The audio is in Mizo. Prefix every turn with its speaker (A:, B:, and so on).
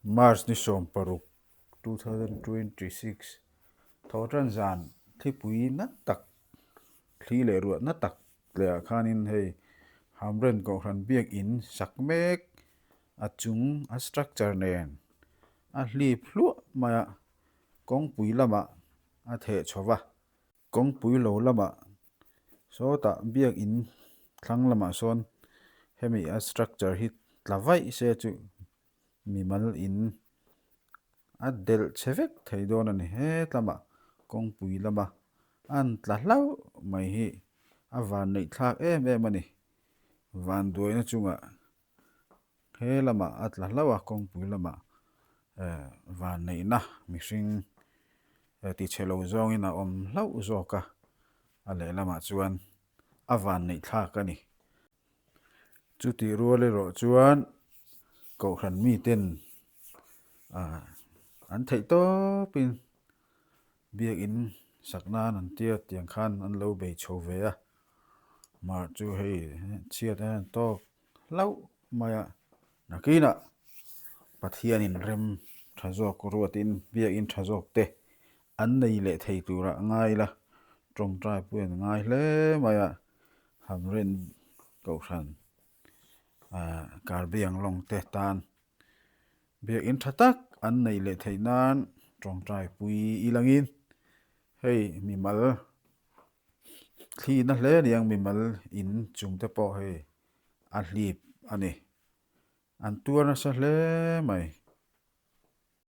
A: March ni 16, 2026, Thawhtan zan thlipui na tak, thli leh ruah na tak lehah khanin hei Hamren Kohhran Biakin sak mek a chung a structure nen a hlip hluah mai a, kawngpui lamah a theh chho va. Kawngpui lo lamah sawtah biakin thlang lamah sawn hemi a structure hi tla vaih se chu mimal in a delh chhe vek thei dawn a ni. Het lamah kawngpui lama an tla hlauh mai hi a van neih thlak em em a ni. Vanduaina chungah he lamah a tla hlauh a, kawngpui lamah eh van neihna mihring ti chhe lo zawngin a awm hlauh zawk a, a lehlamah chuan a van neih thlak a ni. Chutih rual erawh chuan Kohhran miten ah an theih tawpin biakin sak nan an tia tiang khan an lo bei chho ve a, mar chu hei chhiat a tawk hlauh mai a, nakinah Pathianin rem tha zawk ruatin biakin tha zawk te an nei leh thei turah ngai ila tawngtai pawh an ngai hle mai a. Hamrin Kohhran Karbi Anglong te tan biakin tha tak an neih leh theih nan tawngtai pui ilangin hei mimal thlina hle aniang mimal in chung te pawh hei a hlip a ni. An tuar nasa hle mai.